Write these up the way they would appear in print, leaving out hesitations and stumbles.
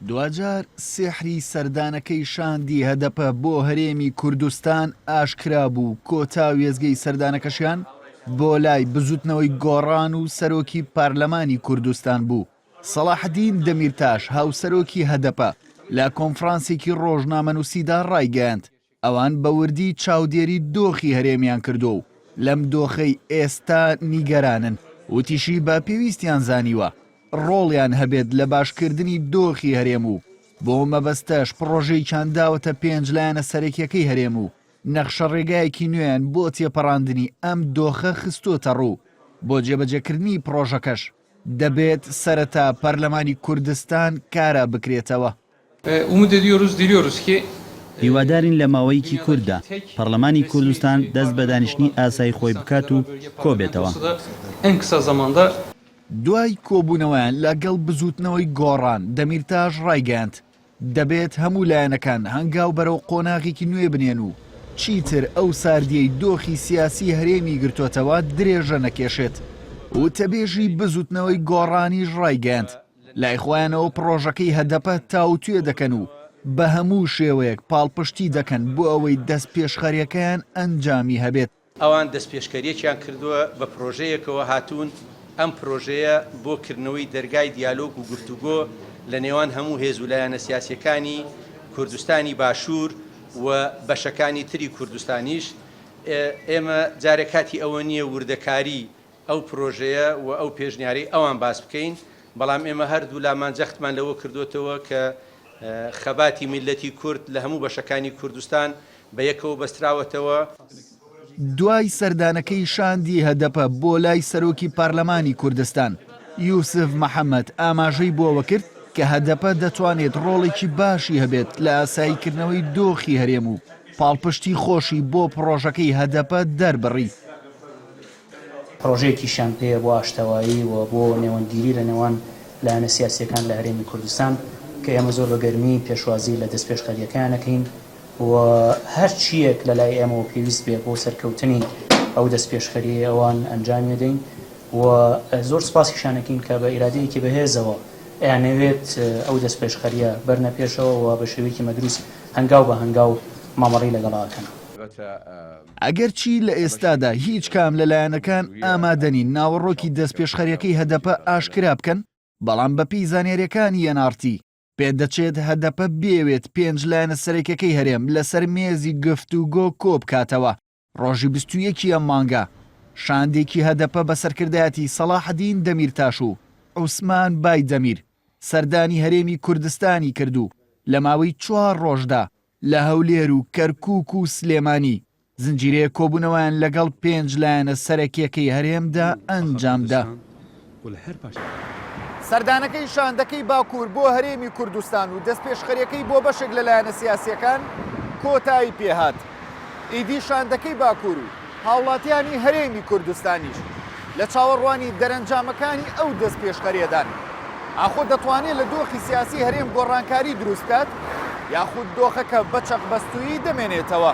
دواجار سیحری سەردانەکەی شاندی هەدەپە بۆ هەرێمی کوردستان ئاشکرا بوو، کۆتا وێستگەی سەردانەکەشیان بۆ لای بزوتنەوەی گۆڕان و سەرۆکی پارلەمانی کوردستان بوو. سەڵاحەدین دەمیرتاش هاوسەرۆکی هەدەپە لە کۆنفرانسێکی ڕۆژنامەنووسیدا ڕایگەیاند، ئەوان بە وردی چاودێری دۆخی هەرێمیان کردووە و لەم دۆخەی ئێستا نیگەرانن. وتیشی بە پێویستیان زانیوە ڕۆڵیان هەبێت لە باشکردنی دۆخی هەرێم و بۆ مەبەستەش پڕۆژەیەکیان داوەتە پێنج لایەنە سەرەکیەکەی هەرێم و نەخشەڕێگایەکی نوێیان بۆ تێپەڕاندنی ئەم دۆخە خستۆتەڕوو، بۆ جێبەجێکردنی پڕۆژەکەش دەبێت سەرەتا پەرلەمانی کوردستان کارا بکرێتەوە. Umut ediyoruz, diliyoruz ki هیوادارین لە ماوەیەکی کورتدا پەڕلەمانی کوردستان دەست بە دانیشتنی ئاسایی خۆی بکات و کۆبێتەوە. En kısa zamanda. دوای کۆبوونەوەیان لە گەڵ بزووتنەوەی گۆڕان، دەمیرتاش ڕایگەیاند، دەبێت هەموو لایەنەکان هەنگاو بەرەو قۆناغێکی نوێ بنێن و چیتر ئەو ساردییەی دۆخی سیاسی هەرێمی گرتۆتەوە درێژە نەکێشێت. وتەبێژی بزووتنەوەی گۆڕانیش ڕایگەیاند، لای خۆیانەوە پڕۆژەکەی هەدەپە تاوتوێ دەکەن و بە هەموو شێوەیەک پاڵپشتی دەکەن بۆ ئەوەی دەستپێشخەرییەکەیان ئەنجامی هەبێت. ئەوان دەستپێشکەرییەکیان کردووە، بە پرۆژەیەکەوە هاتوون، ئەم پرۆژەیە بۆ کردنەوەی دەرگای دیالۆگ و گفتوگۆ لە نێوان هەموو هێز و لایەنە سیاسییەکانی کوردستانی باشوور و بەشەکانی تری کوردستانیش. ئێمە جارێ کاتی ئەوە نییە وردەکاری ئەو پرۆژەیە و ئەو پێشنیارەی ئەوان باس بکەین، بەڵام ئێمە هەردوولامان جەختمان لەوە کردۆتەوە کە خەباتی میللەتی کورد لە هەموو بەشەکانی کوردستان بە یەکەوە بەستراوەتەوە. دوای سەردانەکەی شاندی هەدەپە بۆ لای سەرۆکی پارلەمانی کوردستان، یوسف محەمەد ئاماژەی بۆوە کرد کە هەدەپە دەتوانێت ڕۆڵێکی باشی هەبێت لە ئاساییکردنەوەی دۆخی هەرێم و پاڵپشتی خۆشی بۆ پڕۆژەکەی هەدەپە دەربڕی. پڕۆژەیەکیشیان پێیە بۆ ئاشتەوایی و بۆ نێوەندگیری لە نێوان لایەنە سیاسییەکان لە هەرێمی کوردستان کە ئێمە زۆر بە گەرمی پێشوازی لە دەستپێشخەرییەکەیان ئەکەین و هەر چییەک لە لای ئێمەوە پێویست بێ بۆ سەرکەوتنی ئەو دەستپێشخەرییەی ئەوان ئەنجامی ئەدەین و زۆر سوپاسیشیان ئەکەین کە بە ئیرادەیەکی بەهێزەوە ئەیانەوێت ئەو دەستپێشخەرییە بەرنە پێشەوە و بە شێوەیەکی مەدروس هەنگاو بە هەنگاو مامەڵەی لەگەڵا ئەکەن. ئەگەرچی لە ئێستادا هیچ کام لە لایەنەکان ئامادەنین ناوەڕۆکی دەستپێشخەریەکەی هەدەپە ئاشکرا بکەن، بەڵام بەپێی زانیاریەکانی ئێن ئاڕ تی، پێدەچێت هەدەپە بیەوێت پێنج لایەنە سەرەکیەکەی هەرێم لەسەر مێزی گفتوگۆ کۆبکاتەوە. ڕۆژی 21 ی ئەم مانگە، شاندێکی هەدەپە بە سەرکردایەتی سەڵاحەدین دەمیرتاش و عوسمان بایدەمیر سەردانی هەرێمی کوردستانی کرد و لە ماوەی چوار ڕۆژدا لە هەولێر و کەرکووک و سلێمانی زنجیرەیەک کۆبوونەوەیان لەگەڵ پێنج لایەنە سەرەکییەکەی هەرێمدا ئەنجامدا. سەردانەکەی شاندەکەی باکوور بۆ هەرێمی کوردستان و دەستپێشخەرییەکەی بۆ بەشێک لە لایەنە سیاسییەکان کۆتایی پێهات. ئیدی شاندەکەی باکوور و هاوڵاتیانی هەرێمی کوردستانیش لە چاوەڕوانی دەرەنجامەکانی ئەو دەستپێشخەرییەدان. ئاخۆ دەتوانێت لە دۆخی سیاسی هەرێم گۆڕانکاری دروست بکات یاخود دۆخەکە بە چەقبەستوویی دەمێنێتەوە؟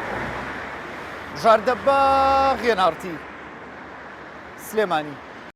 ژاردەباغ، ئێن ئاڕ تی، سلێمانی.